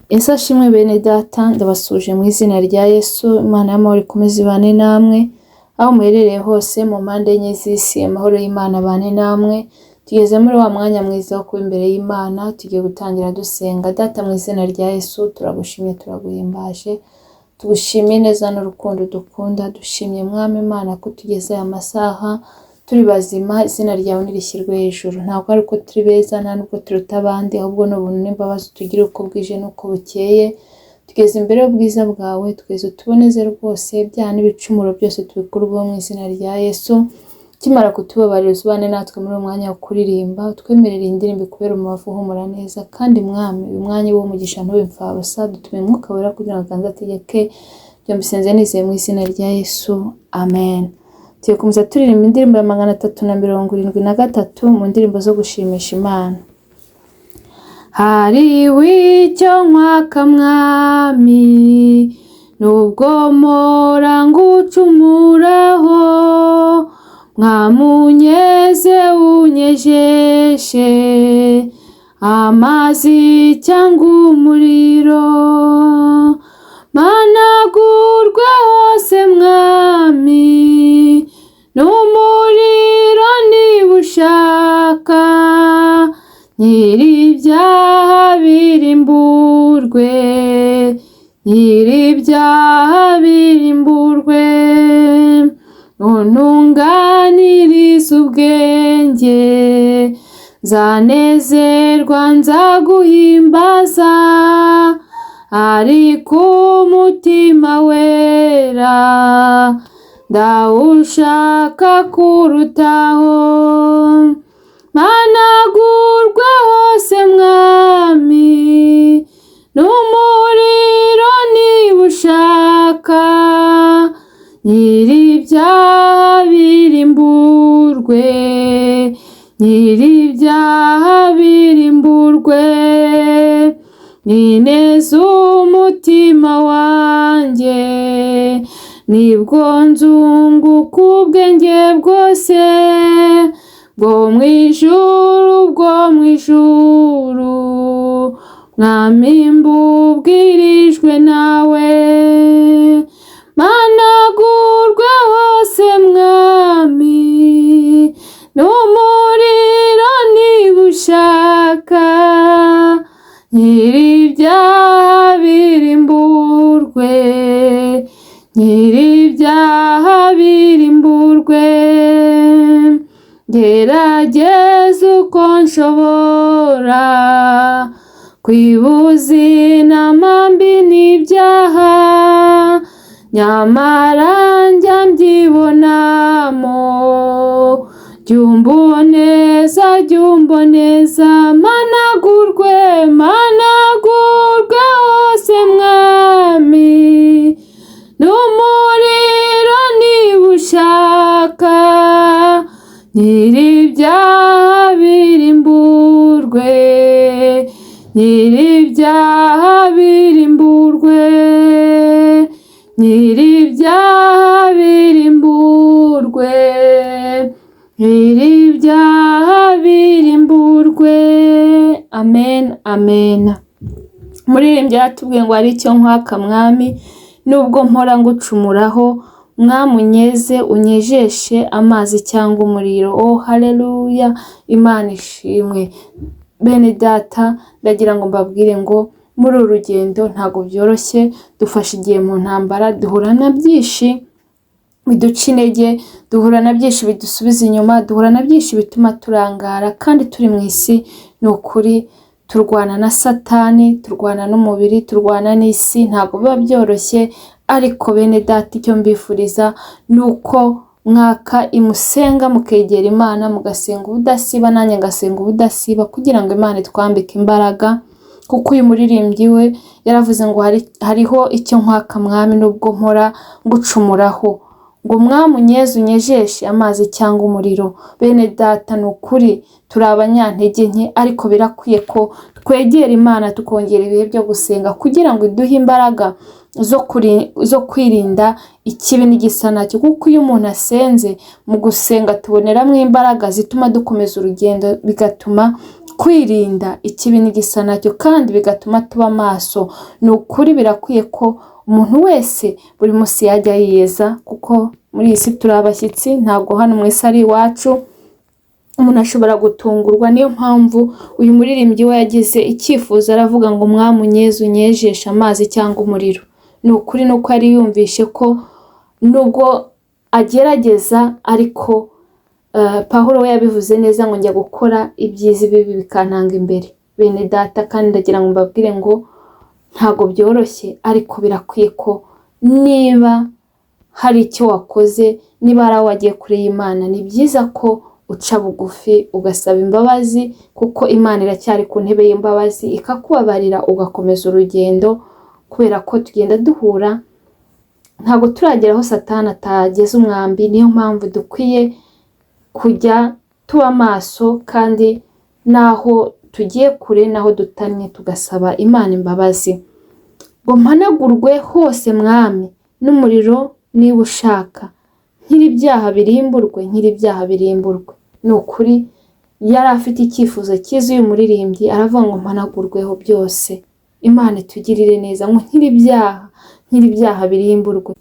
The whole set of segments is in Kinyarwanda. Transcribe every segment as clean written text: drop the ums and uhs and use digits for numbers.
Yesu ashimwe bene data, ndabasuje mu izina rya Yesu. Imana y'amahoro ikomeze ibane namwe, aho muherereye hose mu mpande enye z'isi. Amahoro y'Imana abane namwe. Tugeze muri wa mwanya mwiza wo kuba imbere y'Imana, tugiye gutangira dusenga. Data, mu izina rya Yesu, turagushimye, turaguhimbaje, tugushimiye neza n'urukundo dukunda. Dushimye, Mwami Imana, ko tugeze aya masaha turi bazima. Izina ryawe nirishyirwe hejuru. Ntabwo ari uko turi beza, nta nubwo turuta abandi, ahubwo ni ubuntu n'imbabazi tugira uko bwije n'uko bukeye. Tugeze imbere y'ubwiza bwawe, twese utuboneze rwose. Ibyaha n'ibicumuro byose tubikurweho mu izina rya Yesu. Ukimara kutubabarira, uzubane natwe muri uyu mwanya wo kuririmba, utwemerere iyi ndirimbo ikubere umubavu uhumura neza. Kandi Mwami, uyu mwanya w'umugisha ntube imfabusa. Dutume Mwuka Wera kugira ngo aganze, ategeke. Ibyo mbisenze nizeye mu izina rya Yesu, amen. Tugiye gukomeza turirimba indirimbo ya 373 mu ndirimbo zo gushimisha Imana. Hariho icyo nkwaka, Mwami, nubwo mpora ngucumuraho. Mwami, unyeze, unyejeshe amazi cyangwa umuriro. Managurwe hose, Mwami, n'umuriro niba ushaka. Nyir'ibyaha birimburwe, nyir'ibyaha birimburwe. Untunganirize ubwenge, nzanezerwa, nzaguhimbaza. Ariko umutima wera ndawushaka kurutaho. Managurwe hose, Mwami, n'umuriro niba ushaka. Nyir'ibyaha birimburwe, nyir'ibyaha birimburwe. Nineza umutima wanjye, nibwo nzunguka ubwenge bwose bwo mu ijuru, bwo mu ijuru. Mwami, mbubwirijwe nawe. Managurwe hose, Mwami, n'umuriro niba ushaka. Nyir'ibyaha birimburwe, nyir'ibyaha birimburwe. Gerageza uko nshobora kwibuza inama mbi n'ibyaha, nyamara njya mbyibonamo. Jya umboneza, jya umboneza. Managurwe, managurwe hose, Mwami, n'umuriro niba ushaka. Nyir'ibyaha birimburwe, nyir'ibyaha birimburwe, nyir'ibyaha birimburwe, nyir'ibyaha birimburwe. Amen, amen. Umuririmbyi yaratubwiye ngo hari icyo nkwaka, Mwami, nubwo mpora ngucumuraho. Mwami, unyeze, unyejeshe amazi cyangwa umuriro. Oh haleluya, Imana ishimwe. Bene data, ndagira ngo mbabwire ngo muri uru rugendo ntabwo byoroshye. Dufashe igihe mu ntambara, duhura na byinshi biduca intege, duhura na byinshi bidusubiza inyuma, duhura na byinshi bituma turangara kandi turi mu isi. Ni ukuri, turwana na Satani, turwana n'umubiri, turwana n'isi, ntabwo biba byoroshye. Ariko bene data, icyo mbifuriza ni uko mwaka imusenga, mukegera Imana, mugasenga ubudasiba, nanjye ngasenga ubudasiba, kugira ngo Imana itwambike imbaraga. Kuko uyu muririmbyi we yaravuze ngo hariho icyo nkwaka, Mwami, nubwo mpora ngucumuraho, ngo Mwami unyeze, unyejeshe amazi cyangwa umuriro. Bene data, ni ukuri turi abanyantege nke, ariko birakwiye ko twegera Imana, tukongera ibihe byo gusenga, kugira ngo iduhe imbaraga zo kwirinda ikibi n'igisa nacyo. Kuko iyo umuntu asenze, mu gusenga tuboneramo imbaraga zituma dukomeza urugendo, bigatuma Kwirinda ikibi n'igisa nacyo kandi bigatuma tuba maso. Ni ukuri birakwiye ko umuntu wese buri munsi yajya yiyeza, kuko muri iyi si turi abashyitsi, ntabwo hano mu isi ari iwacu, umuntu ashobora gutungurwa. Niyo mpamvu uyu muririmbyi we yagize icyifuzo, aravuga ngo: "Mwami, unyeze, unyejeshe amazi cyangwa umuriro." Ni ukuri, ni uko yari yumvishe ko nubwo agerageza, ariko Pawulo we yabivuze neza ngo: "Njya gukora ibyiza, ibibi bikantanga imbere." Bene data, kandi ndagira ngo mbabwire ngo ntabwo byoroshye, ariko birakwiye ko niba hari icyo wakoze, niba hari aho wagiye kure y'Imana, ni byiza ko uca bugufi ugasaba imbabazi, kuko Imana iracyari ku ntebe y'imbabazi, ikakubabarira ugakomeza urugendo, kubera ko tugenda duhura, ntabwo turagera aho Satani atageza umwambi. Niyo mpamvu dukwiye kujya tuba maso, kandi n'aho tugiye kure, n'aho dutannye, tugasaba Imana imbabazi. Ngo mpanagurwe hose, Mwami, n'umuriro niba ushaka, nkiri ibyaha birimburwe, nkiri ibyaha birimburwe. Ni ukuri yari afite icyifuzo cyiza uyu muririmbyi, aravuga ngo: "Mpanagurweho byose." Imana itugirire neza, ngo nkiri ibyaha, nkiri ibyaha birimburwe.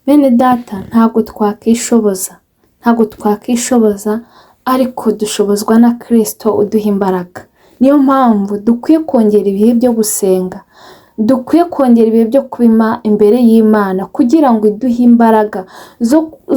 Bene data, ntabwo twakishoboza, ntabwo twakishoboza, ariko dushobozwa na Kirisito uduha imbaraga. Niyo mpamvu dukwiye kongera ibihe byo gusenga, dukwiye kongera ibihe byo kubima imbere y'Imana, kugira ngo iduhe imbaraga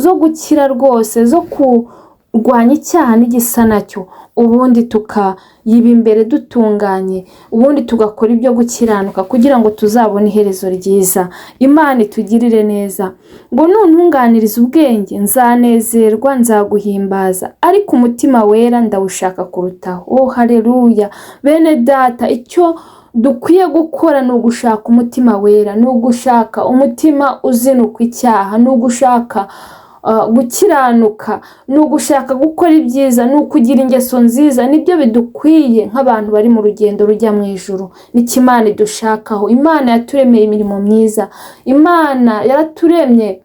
zo gukira rwose, zo kurwanya icyaha n'igisa nacyo, ubundi tukayiba imbere dutunganye, ubundi tugakora ibyo gukiranuka, kugira ngo tuzabone iherezo ryiza. Imana itugirire neza. Ngo nuntunganiriza ubwenge nzanezerwa, nzaguhimbaza, ariko umutima wera ndawushaka kurutaho. Oh haleluya! Bene data, icyo dukwiye gukora ni ugushaka umutima wera, ni ugushaka umutima uzinukwa icyaha, ni ugushaka gukiranuka, ni ugushaka gukora ibyiza, ni ukugira ingeso nziza. Nibyo bidukwiye nk'abantu bari mu rugendo rujya mu ijuru. Nicyo Imana idushakaho. Imana yaturemeye imirimo myiza, Imana yaraturemye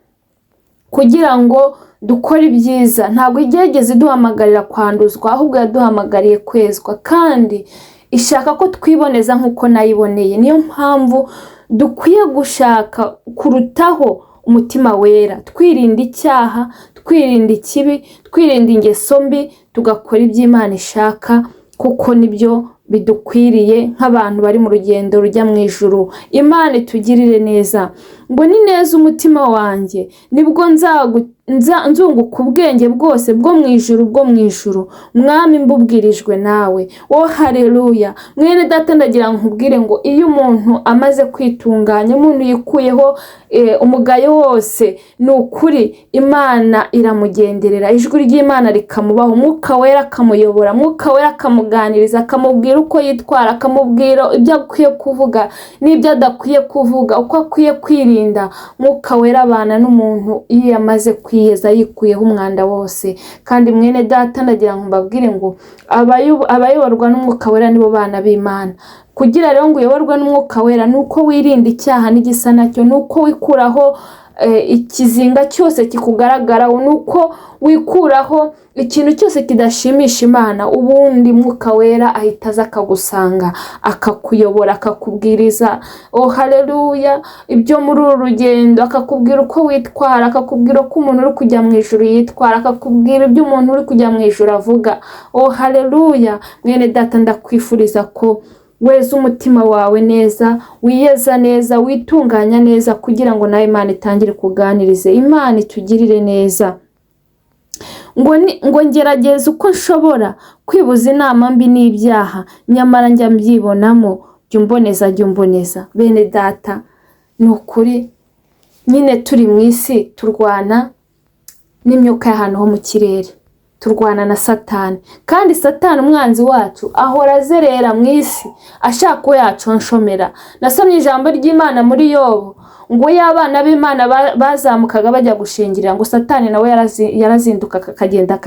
kugira ngo dukore ibyiza. Ntabwo igerageza iduhamagarira kwanduzwa, ahubwo yaduhamagariye kwezwa, kandi ishaka ko twiboneza nk'uko nayiboneye. Niyo mpamvu dukwiye gushaka kurutaho umutima wera, twirinda icyaha, twirinda ikibi, twirinda ingeso mbi, tugakora ibyo Imana ishaka, kuko nibyo bidukwiriye nk'abantu bari mu rugendo rujya mu ijuru. Imana itugirire neza. Ngo ni neza umutima wanjye, nibwo nzunguka ubwenge bwose bwo mu ijuru, bwo mu ijuru, Mwami, mbubwirijwe nawe. Wo haleluya! Mwene data, ndagira ngo nkubwire ngo iyo umuntu amaze kwitunganya, umuntu yikuyeho umugayo wose, ni ukuri Imana iramugenderera, ijwi ry'Imana rikamubaho, Umwuka Wera akamuyobora, Mwuka Wera akamuganiriza, akamubwira uko yitwara, akamubwira ibyo akwiye kuvuga n'ibyo adakwiye kuvuga, uko akwiye kwirinda. Mwuka Wera abana n'umuntu iyo yamaze kwiyeza, yikuyeho umwanda wose. Kandi mwene data, ndagira ngo mbabwire ngo abayoborwa n'Umwuka Wera nibo bana b'Imana. Kugira rero ngo uyoborwe n'Umwuka Wera ni uko wirinda icyaha n'igisa nacyo, ni uko wikuraho ikizinga cyose kikugaragaraho, ni uko wikuraho ikintu cyose kidashimisha Imana. Ubundi Mwuka Wera ahita aza akagusanga, akakuyobora, akakubwiriza, oh haleluya, ibyo muri uru rugendo, akakubwira uko witwara, akakubwira uko umuntu uri kujya mu ijuru yitwara, akakubwira ibyo umuntu uri kujya mu ijuru avuga. Oh haleluya! Mwene data, ndakwifuriza ko weza umutima wawe neza, wiyeza neza, witunganya neza, kugira ngo nawe Imana itangire kuganirize. Imana itugirire neza. Ngo ngerageze uko nshobora kwibuza inama mbi n'ibyaha, nyamara njya mbyibonamo. Jya umboneza, jya umboneza. Bene data, ni ukuri nyine turi mu isi, turwana n'imyuka y'ahantu ho mu kirere, turwana na Satani, kandi Satani umwanzi wacu ahora azerera mu isi ashaka uwo yaconshomera. Nasomye ijambo ry'Imana muri Yobu ngo iyo abana b'Imana bazamukaga bajya gushengerera, ngo Satani nawe yarazindukaga akagenda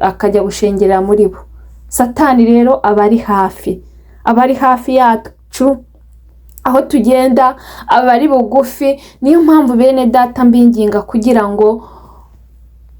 akajya gushengerera muri bo. Satani rero aba ari hafi, aba ari hafi yacu, aho tugenda aba ari bugufi. Niyo mpamvu, bene data, mbinginga kugira ngo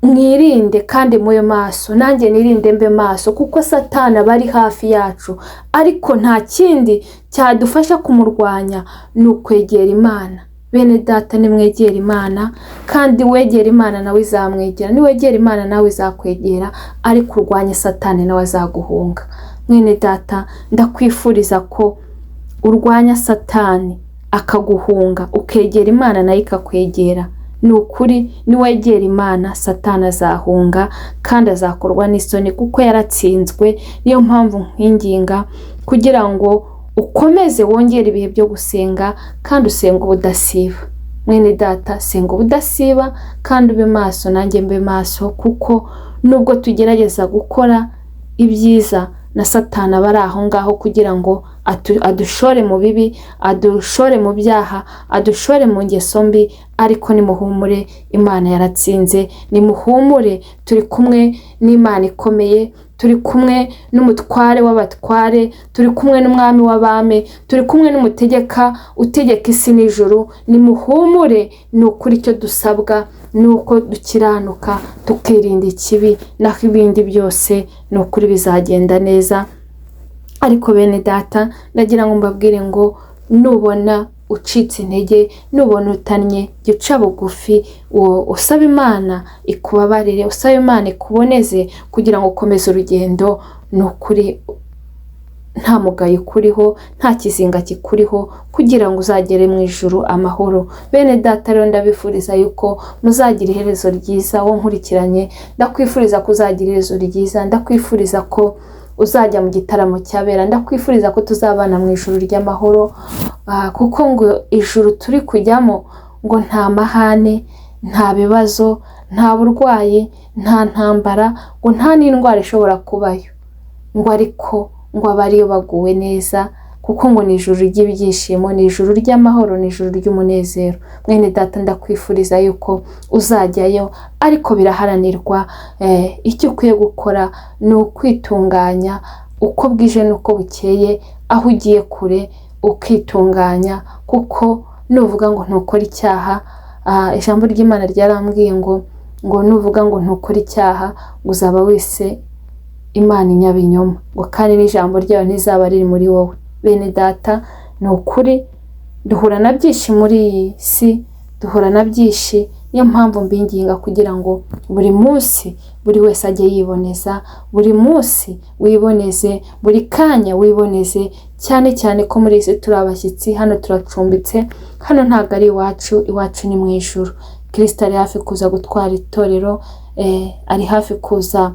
Mwirinde kandi mube maso, nanjye nirinde mbe maso, kuko Satani aba ari hafi yacu, ariko nta kindi cyadufasha kumurwanya ni ukwegera Imana. Bene data, nimwegera Imana, kandi wegera Imana nawe izamwegera, niwegera Imana nawe izakwegera, ariko urwanye Satani nawe azaguhunga. Mwene data, ndakwifuriza ko urwanya Satani akaguhunga, ukegera Imana nayo ikakwegera. Ni ukuri, niwegera Imana Satani azahunga kandi azakorwa n'isoni kuko yaratsinzwe. Niyo mpamvu nkwinginga kugira ngo ukomeze wongere ibihe byo gusenga kandi usenga ubudasiba. Mwene data, senga ubudasiba kandi ube maso, nanjye mbe maso, kuko nubwo tugerageza gukora ibyiza na Satani aba ari aho ngaho kugira ngo adushore mu bibi, adushore mu byaha, adushore mu ngeso mbi. Ariko nimuhumure, Imana yaratsinze. Nimuhumure, turi kumwe n'Imana ikomeye, turi kumwe n'umutware w'abatware, turi kumwe n'umwami w'abami, turi kumwe n'umutegeka utegeka isi n'ijuru. Nimuhumure, ni ukuri icyo dusabwa ni uko dukiranuka tukirinda ikibi, naho ibindi byose ni ukuri bizagenda neza. Ariko bene data, ndagira ngo mbabwire ngo nubona ucitse intege, nubona utannye, jya uca bugufi, usaba Imana ikubabarire, usaba Imana ikuboneze kugira ngo ukomeze urugendo. Ni ukuri nta mugayo ukuriho, nta kizinga kikuriho, kugira ngo uzagere mu ijuru amahoro. Bene data rero, ndabifuriza yuko muzagira iherezo ryiza. Wo nkurikiranye, ndakwifuriza ko uzagira iherezo ryiza, ndakwifuriza ko uzajya mu gitaramo cyabera, ndakwifuriza ko tuzabana mu ijuru ry'amahoro, kuko ngo ijuru turi kujyamo ngo nta mahane, nta bibazo, nta burwayi, nta ntambara, ngo nta n'indwara ishobora kubayo, ngo ariko ngo abe ariyo baguwe neza, kuko ngo ni ijuru ry'ibyishimo, ni ijuru ry'amahoro, ni ijuru ry'umunezero. Mwene data, ndakwifuriza yuko uzajyayo, ariko biraharanirwa. Icyo ukwiye gukora ni ukwitunganya uko bwije n'uko bukeye, aho ugiye kure ukitunganya, kuko nuvuga ngo ntukore icyaha, ijambo ry'Imana ryarambwiye ngo nuvuga ngo ntukore icyaha, ngo uzaba wese Imana inyabinyoma, ngo kandi n'ijambo ryayo ntizaba riri muri wowe. Bene data, ni ukuri duhura na byinshi muri iyi si, duhura na byinshi. Niyo mpamvu mbinginga kugira ngo buri munsi buri wese ajye yiboneza, buri munsi wiboneze, buri kanya wiboneze, cyane cyane ko muri iyi si turi abashyitsi, hano turacumbitse, hano ntabwo ari iwacu, iwacu ni mu ijuru. Kirisito ari hafi kuza gutwara itorero, ari hafi kuza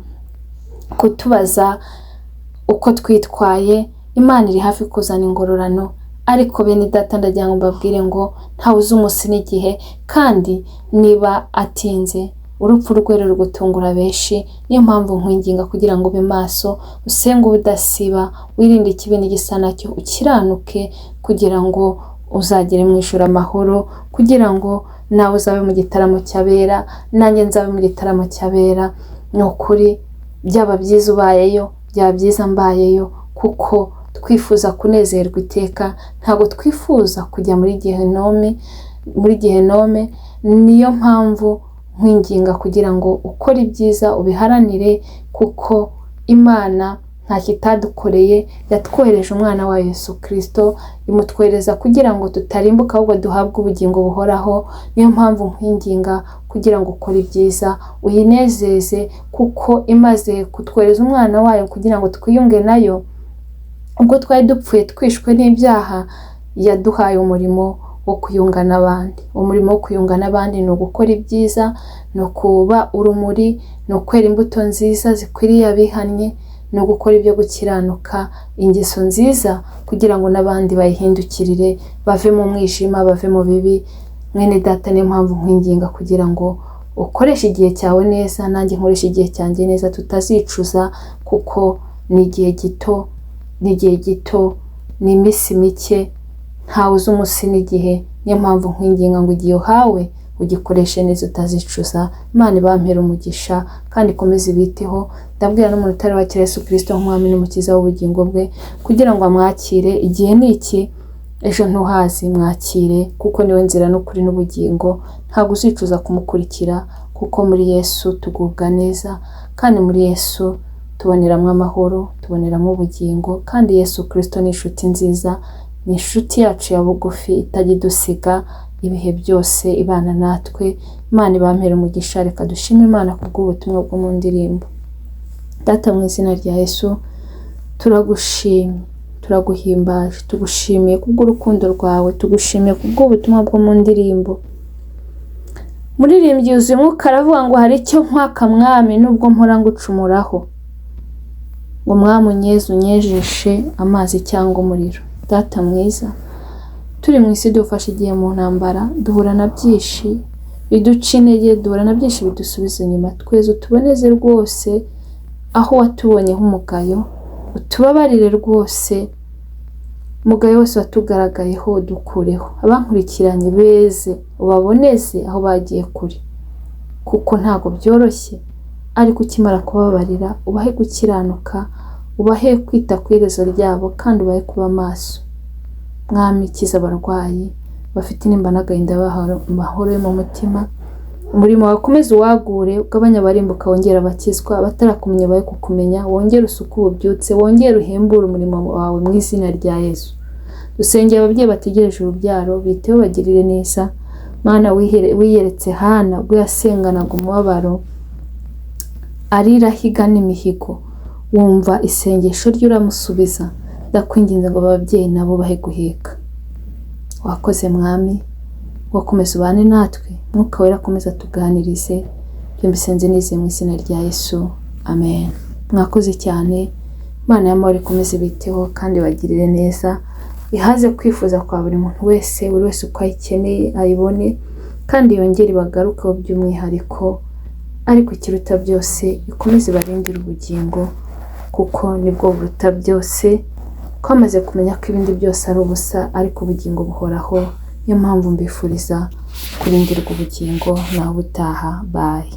kutubaza uko twitwaye. Imana iri hafi kuzana ingororano. Ariko bene data, ndagira ngo mbabwire ngo ntawe uzi umunsi n'igihe, kandi niba atinze urupfu rwe ruri gutungura benshi. Niyo mpamvu nkwinginga kugira ngo ube maso, usenge ubudasiba, wirinde ikibi n'igisa nacyo, ukiranuke kugira ngo uzagere mu ijuru amahoro, kugira ngo nawe uzabe mu gitaramo cy'abera, nanjye nzabe mu gitaramo cy'abera. Ni ukuri byaba byiza ubayeyo, byaba byiza mbayeyo, kuko twifuza kunezerwa iteka, ntabwo twifuza kujya muri gihenome, muri gihenome. Niyo mpamvu nkwinginga kugira ngo ukore ibyiza ubiharanire, kuko Imana nta kitadukoreye, yatwohereje umwana wa Yesu Kirisito, imutwohereza kugira ngo tutarimbuka ahubwo duhabwe ubugingo buhoraho. Niyo mpamvu nkwinginga kugira ngo ukore ibyiza uyinezeze, kuko imaze kutwohereza umwana wayo kugira ngo twiyunge nayo, ubwo twari dupfuye twishwe n'ibyaha, yaduhaye umurimo wo kuyunga n'abandi. Umurimo wo kuyunga n'abandi ni ugukora ibyiza, ni ukuba urumuri, ni ukwera imbuto nziza zikwiriye abihannye, ni ugukora ibyo gukiranuka, ingeso nziza, kugira ngo n'abandi bayihindukirire, bave mu mwijima, bave mu bibi. Mwene data, niyo mpamvu nkwinginga kugira ngo ukoreshe igihe cyawe neza, nanjye nkoreshe igihe cyanjye neza, tutazicuza, kuko ni igihe gito, ni igihe gito, ni iminsi mike, ntawe uzi umunsi n'igihe. Niyo mpamvu nkwinginga ngo igihe uhawe ugikoreshe neza utazicuza. Imana ibampere umugisha kandi ikomeze ibiteho. Ndabwira n'umuntu utari wakira Yesu Kirisito nk'umwami n'umukiza w'ubugingo bwe kugira ngo amwakire. Igihe ni iki, ejo ntuhazi, mwakire, kuko niwe nzira n'ukuri n'ubugingo. Ntabwo uzicuza kumukurikira. Kuko muri Yesu tugubwa neza, kandi muri Yesu tuboneramo amahoro, tuboneramo ubugingo, kandi Yesu Kristo ni inshuti nziza, ni inshuti yacu ya bugufi itajya idusiga ibihe byose, ibana natwe. Imana ibampere umugisha. Reka dushime Imana kubw'ubutumwa bwo mu ndirimbo. Data, mu izina rya Yesu turagushimye, turaguhimbaje, tugushimiye kubw'urukundo rwawe, tugushimiye kubw'ubutumwa bwo mu ndirimbo. Muririmbyi yuzuye umwuka aravuga ngo hari icyo nkwaka mwami nubwo mpora ngucumuraho, ngo mwami unyeze unyejeshe amazi cyangwa umuriro. Data mwiza, turi mu isi dufashe igihe mu ntambara, duhura na byinshi biduca intege, duhura na byinshi bidusubiza inyuma. Tweze utuboneze rwose aho watubonyeho umugayo, utubabarire rwose umugayo wose watugaragayeho udukureho. Abankurikiranye beze ubaboneze aho bagiye kure, kuko ntabwo byoroshye, ariko ukimara kubabarira ubahe gukiranuka, ubahe kwita ku iherezo ryabo, kandi ubahe kuba maso. Mwami, kiza abarwayi bafite intimba n'agahinda, amahoro yo mu mutima. Umurimo wakomeze uwagure, ugabanye abarimbuka, wongere abakizwa, abatarakumenya bahe kukumenya, wongere usuke ububyutse, wongere uhembure umurimo wawe mu izina rya Yesu. Dusengeye ababyeyi bategereje urubyaro, biteho bagirire neza. Mana, wiyeretse Hana ubwo yasenganaga umubabaro, arira ahiga n'imihigo, wumva isengesho rye uramusubiza. Ndakwinginze ngo ababyeyi nabo bahe guheka. Wakoze Mwami, wakomeza ubane natwe, Mwuka Wera akomeza atuganirize. Ibyo mbisenze nizeye mu izina rya Yesu, amen. Mwakoze cyane. Imana y'amahoro ikomeze ibiteho kandi bagirire neza, ihaze kwifuza kwa buri muntu wese, buri wese uko ayikeneye ayibone, kandi yongere ibagarukeho by'umwihariko, ariko ikiruta byose ikomeze ibarindire ubugingo, kuko nibwo buruta byose. Twamaze kumenya ko ibindi byose ari ubusa, ariko ubugingo buhoraho. Niyo mpamvu mbifuriza kurindirwa ubugingo. Naho ubutaha, bayi.